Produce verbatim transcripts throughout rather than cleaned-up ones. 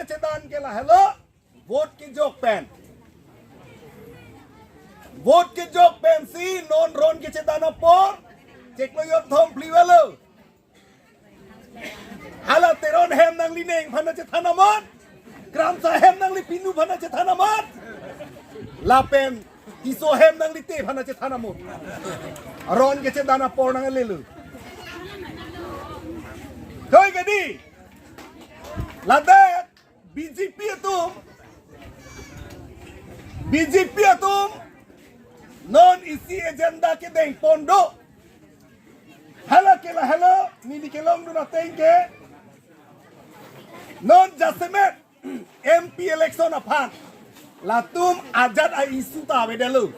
Chedan ke lahelo, vote kejok pen. Vote kejok pensi non ron kechedan apor, chiklo jonthom phli avelo. Hala Teron hem nanglining aphan chethan amat, Kramsa hem nanglipinu aphan chethan amat, lapen Tisso hem nanglite aphan chethan amat. Ron kechedan apor nanglelo. Toi ke dei, ladak B J P atum, B J P atum non isi agenda kedengpon do. Hala ke lahelo, neli kelongdun ateng ke, non jasemet M P election aphan latum ajat a-issue ta avedetlo.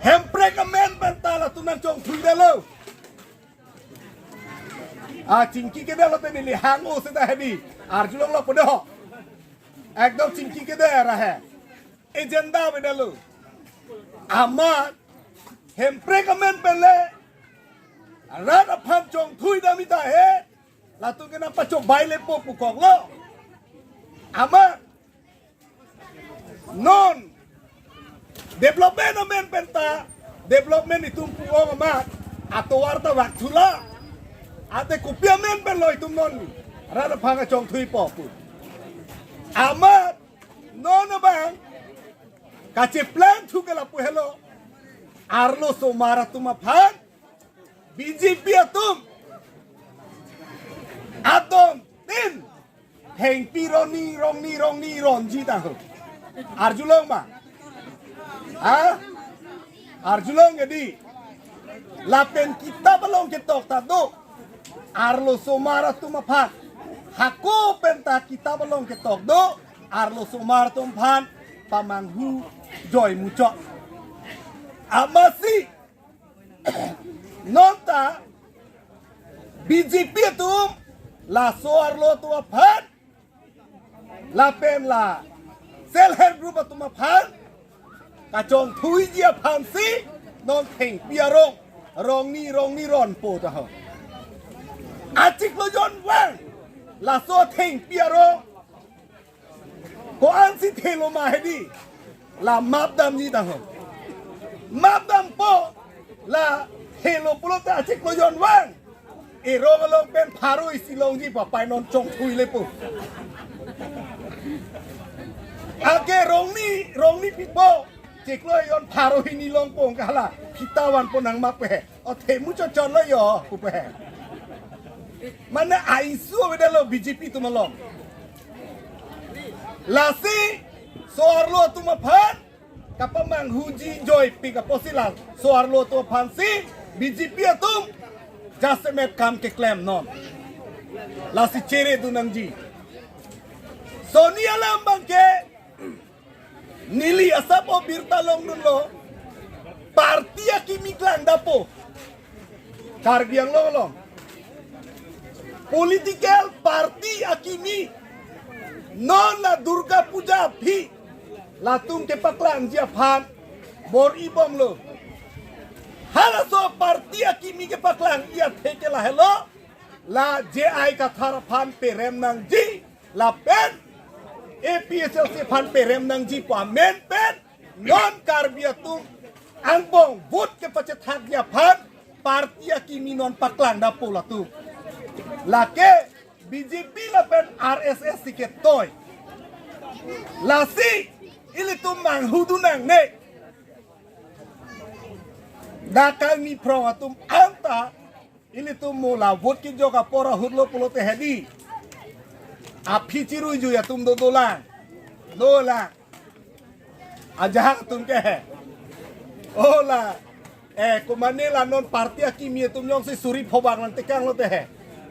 Hemprek amen pen ta latum nangchongthuidetlo. A chingki kedetlo te neli hang-o seta hedi. Arjulonglo podo. Ekdom chingki kedet ra he. Agenda avedetlo. Amat hemprek amen pen le rat aphan chongthuidam ita he, latum ke nangpachobai lepo pukoklo. Amat non development amen pen ta, development itum pu-ong amat, atovar ta vak thula. Ante kopi amen pen lo itum non rat aphan kachongthuipo pu. Amat non abang kacheplangthu ke lapu helo, arlosomar atum aphan B J P atum adon tin thengpi roni rongni rongni ronji ta ho. Arjulong ma? Ha? Arjulong ke dei. Lapen kitap along ketok ta do, arlosomar atum aphan. Hako pen ta kitap along ketok do, arlosomar atum aphan pamanghu joi muchot. Amatsi non ta B J P atum laso arlo atum aphan, lapen la self help group atum aphan kachongthuiji aphansi non thengpi arong rongni rongni ronpo ta ho. Achiklo jonvang laso thengpi arong ko-ansi thelo ma hedi, la map damji ta ho. Map dampo, la thelo pulote achiklo jonvang erong along pen pharo isi longji papai non chongthui lepo. Ake rongni rongni pipo, chiklo jon pharo hini longpo, hala phita vanpo nangmap pe he. O themu chochon lo yo, pu pe he. Mane a-issue avedetlo B J P atum along. Lasi so arlo atum aphan kapamanghuji joipik apotsi laso arlo atum aphansi B J P atum jasemet kam keklem non. Lasi cheredun nangji. Soni alam abang ke neli asap o birta longdunlo, party akimi klangdampo. Karbi Anglong along political party akimi non la Durga Puja aphi latum kepaklangji aphan bor-ibomlo. Halaso party akimi kepaklangji athe ke lahelo, la J I Kathar aphan perem nangji, lapen A P H L C aphan perem nangji pu amen pen non Karbi atum angbong vote kepachethakji aphan party akimi non paklangdampo latum. Lake B J P lapen R S S si ketoi. Lasi ilitum manghudun nangne. Dak kangni phrong atum anta ilitum mo la vote kejok apor ahutlo pulote hedi. Aphi chiruijui atum do dolang. Dolang. Ajahak atum ke he. Ola. Eh, komane la non party akimi atum jongsi suri phobang nangtekanglote he.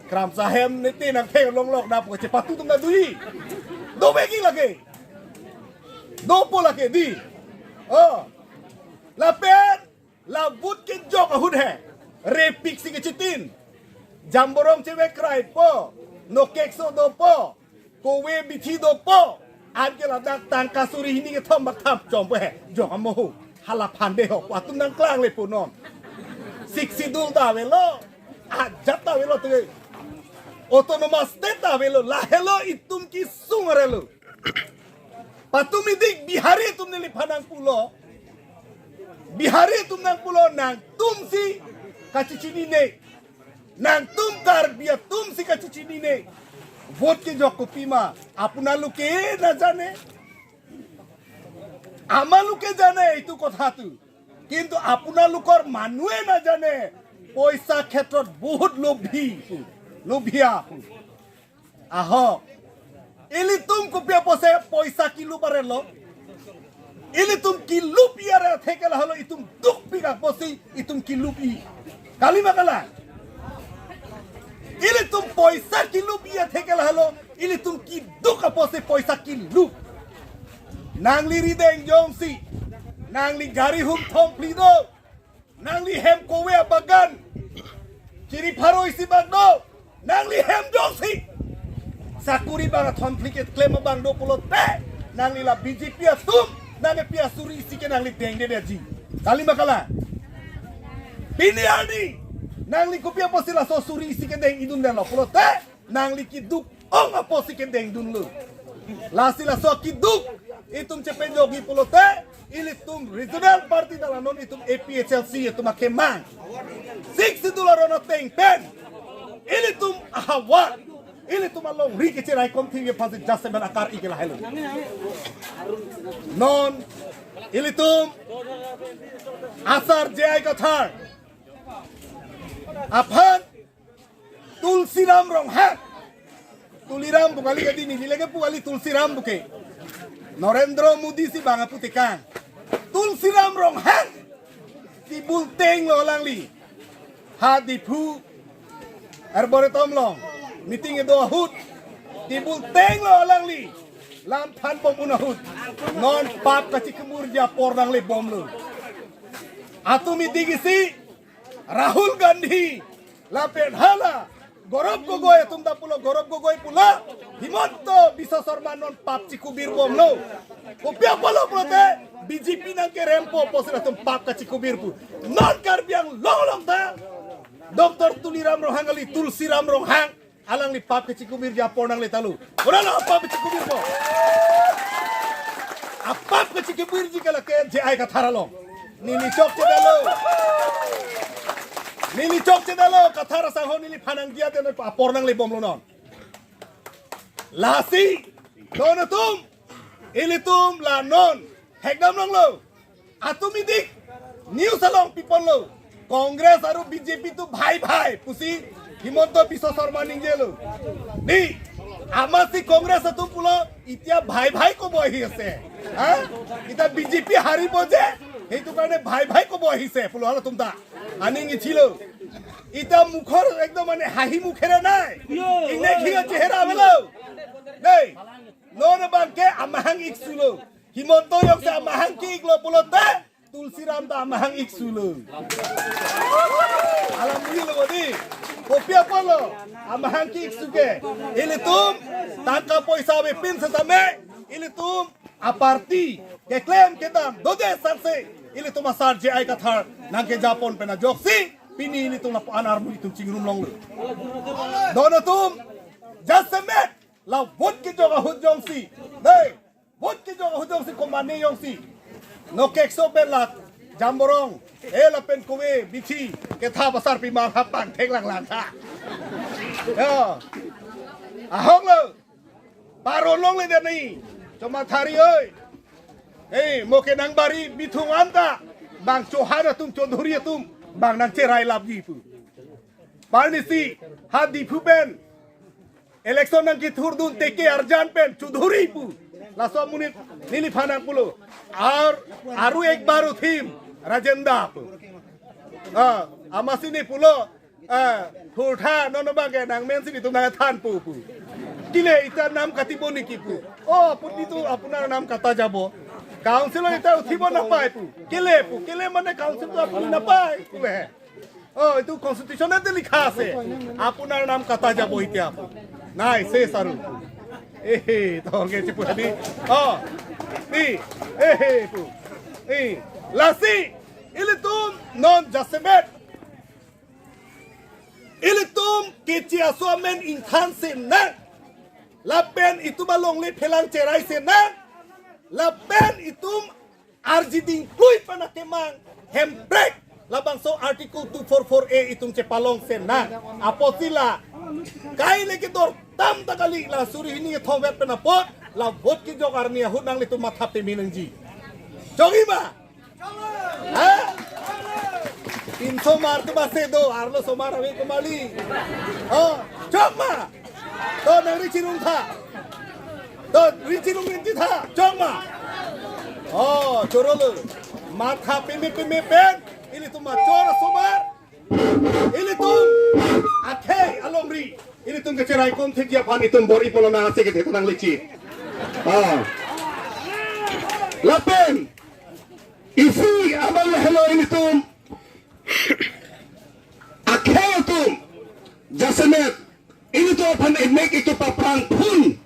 Kramsa hem nete nangthe longlok dap ko chepatu atum ta dui. Doveki lake. Dopo lake dei. Oh. Lapen la vote kejok ahut he. Repiksi kechitin. Jamborong chevekraipo. Nokekso dopo. Kove bithi dopo. Anke ladak tangka suri hini kethom bak tham chompo he. Jok amoho. Hala phande ho. Atum nangklang lepo non. Sixth Schedule ta avelo. Ajat ta avelo tu. Autonomous state ta avelo, lahelo itum kesung arelo. Patumi dik Bihari atum neliphan nangpulo. Bihari atum nangpulo, nangtumsi kachechinine. Nangtum Karbi atumsi kachechinine. Vote kejok kopima? আপোনালোকে নাজানে? আমালোকে জানে এইটো কথাটো। কিন্তু আপোনালোকৰ মানুহে নাজানে, পইচা ক্ষেত্ৰত বহুত লোভী, লোভীয়া। আহক, ilitum kopi apotsi poisa kelup arelo? Ilitum kelup-i are atheke lahelo itum dukpik apotsi itum kelup-i. Kalima kalang? Ilitum poisa kelup-i atheke lahelo, ilitum keduk apotsi poisa kelup. Nangli rideng jongsi, nangli gari hum thom phli do, nangli hem kove abagan chiri pharo isi bak do, nangli hem jongsi sakuri bang athom phli keklem abang do pulote, nangli la B J P atum nangkepi asuri isi ke nangli dengdedetji. Kalima kalang? Pini arni nangli kopi apotsi laso suri isi kedeng-idundetlo pulote, nangli keduk ong apotsi kedengdunlo. Lasi laso keduk itum chepejokji pulote, ilitum regional party ta la non itum A P H L C atum akemang. Sixth Schedule aron ateng pen ilitum ahavar, ilitum alongri kecherai komthi aphansi jasemet akar-i ke lahelo. Non ilitum asar J I Kathar aphan Tulsiram Ronghang. Tuliram pu kali, kadi neli lake pu kali, Tulsiram pu ke. Narendra Modi si bang aputekang. Tulsiram Ronghang tibul tenglo alangli. Ha Diphu Arboretum along meeting kedo ahut tibul tenglo alangli. Lam thanbom un ahut non pap kachikimurji apor nanglebomlo. Atum idik isi Rahul Gandhi lapen hala Gaurav Gogoi atum ta pulo, Gaurav Gogoi pulo, Himanta Biswa Sarma non pap chikubirbomlo. Kopi apotlo pulote, B J P nangkerempo apotsi latum pap kachikubir pu. Non Karbi Anglong along ta Doctor Tuliram Ronghang kali, Tulsiram Ronghang, alangli pap kachikubirji apor nangle talo. Ora lo pap kachikubirpo. Apap kachikubirji ke lake J I Kathar along. Neli chokchedetlo. Neli chokchedetlo, Kathar asangho neliphan nangdiya te apor nanglebomlo non. Lasi, don atum, ilitum la non hekdam longlo. Atum idik news along piponlo, Congress aru B J P tu bhai bhai pusi Himanta Biswa Sarma ningjelo. Di, amatsi Congress atum pulo, এতিয়া ভাই ভাই ক'ব আহি আছে। হা? এতিয়া B J P হাৰিব যে, সেইটো কাৰণে ভাই ভাই ক'ব আহিছে পুলো, halatum ta aning ithilo. Ita mukhor ekdom mane hahi mukhere nai. Ingnek hiya chehera avelo. Nei, non abangke amahang iksulo. Himanta jongsi amahang ke-iklo pulote, Tulsiram ta amahang iksulo. Alam bihilo bodi. Kopi apotlo amahang ke-iksu ke? Ilitum tangka poisa avepin setame ilitum aparty keklem kedam dode sarse ilitum asar J I Kathar nangkejapon pen ajoksi pini ilitum lapu-an armu itum chingrum longlo. Don atum, jasemet la vote kejok ahut jongsi, dei, vote kejok ahut jongsi komatne jongsi, no kekso pen la jamborong, eh, lapen kove bithi kethap asarpi ma hapang thek langlang tha. Ya. Ahok lo. Paro longledet nai. Choma thari oi. Eh, mo ke nang bari bithung anta. Bang Chauhan atum, Chaudhary atum, bang nangcherai lapji pu. Parnisi, ha Diphu pen election nangkethurdun T K Arjan pen Chaudhary pu. Laso amonit neliphan nangpulo. Ar, aru ek bar uthim, Rajendra pu. Ah, amatsi ne pulo, ah, thurtha non abangke nangmensi netum nangthanpo pu. কেলে এতিয়া নাম কাটিব নেকি pu. অ, আপুনি তো আপোনাৰ নাম কাটা যাব। Council-ত এতিয়া উঠিব নাপায় pu. কেলে pu, কেলে মানে council-ত আপুনি নাপায় pu হে। অ, এইটো constitution-তে লিখা আছে, আপোনাৰ নাম কাটা যাব এতিয়া। নাই, শেষ আৰু। এহে, তহংগে চিপুহানি। অ, ই, এহে, এইটো। এই, lasi, ilitum non jasemet Ilitum Keche aso amen ingthan si nang. Lapen itum alongle phelang cherai si nang. Lapen itum arji dingklui pen akemang Hemprek labangso Article two four four A itum chepalong si nang. Apotsi la kai le kedor tam ta kali, la suri hini thomvet pen apot la vote kejok arni ahut nanglitum matha peme nangji. Chokji ma? Ha? Pinsomar tu base do, arlosomar ave kumali. Oh, chok ma? To nangri chinung tha. To ri chinung rinti tha, chok ma? Oh, choro lo. Matha peme peme pen, ilitum machor asomar. Ilitum akhei alongri, ilitum kecherai kom thekji aphan itum bor-i pulo nang ase kethe nanglechi. Ah. Lapen isi abang helo ilitum akhei atum jasemet ilitum aphan emek itum paprang phun.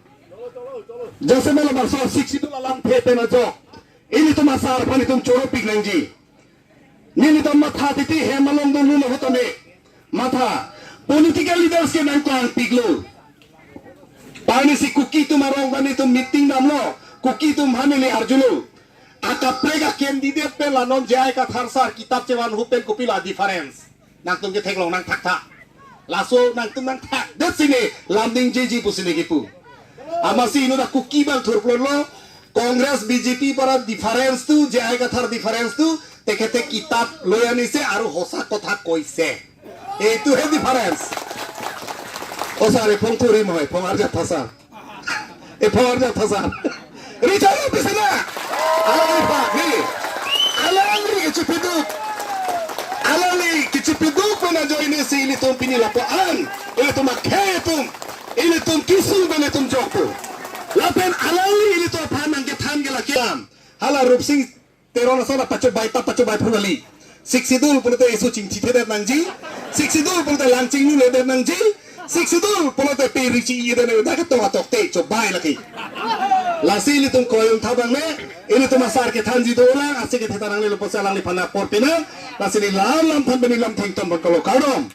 Jasemet labangso Sixth Schedule alamthe pen ajok ilitum asar aphan itum choropik nangji. Nelitum matha titi hem along donglu ahut tame. Matha political leaders ke nangklang piklo. Pini si Kuki atum arong dan itum meeting damlo. Kuki atum aphan neli arjulo. Akaprek a-candidate pen la non J I Kathar sar kitap chevan ahut pen kopilo difference? Nangtum ketheklong nangthak tha. Laso nangtum nangthak det si ne lam ningjeji pusi ne kipu. Amatsi inut a-Kuki abang thurplotlo, Congress B J P para difference tu, J I Kathar difference tu, tekhete kitap lo ya ni se aru hosa kotha koise. Itu he difference. O sar, ephong thuri moi, phong arjap thasa. Ephong arjap thasa. Richard Pisana. Alangli pak ni. Alangli kechipiduk. Alangli kechipiduk pen ajoine si ilitum pini lapu-an, ilitum akhei atum, ilitum kesung pen ilitum jokpo. Lapen alangli ilitum aphan nangkethan ke la kiam. Hala Rupsing Teron asona pachobai ta pachobai phunali. Sixth Schedule pulote isu chingchithedet nangji. Sixth Schedule pulote lang chingnule det nangji. Sixth Schedule pulote pe richi idet nang dak tong atok te chobai laki. Lasi ilitum koyun thabang ne, ilitum asar kethanji dolang, ase kethe ta nangle lo pusi alangliphan apor pina. Lasi neli lam lam than pen neli lam thengtom bang kalo kardom.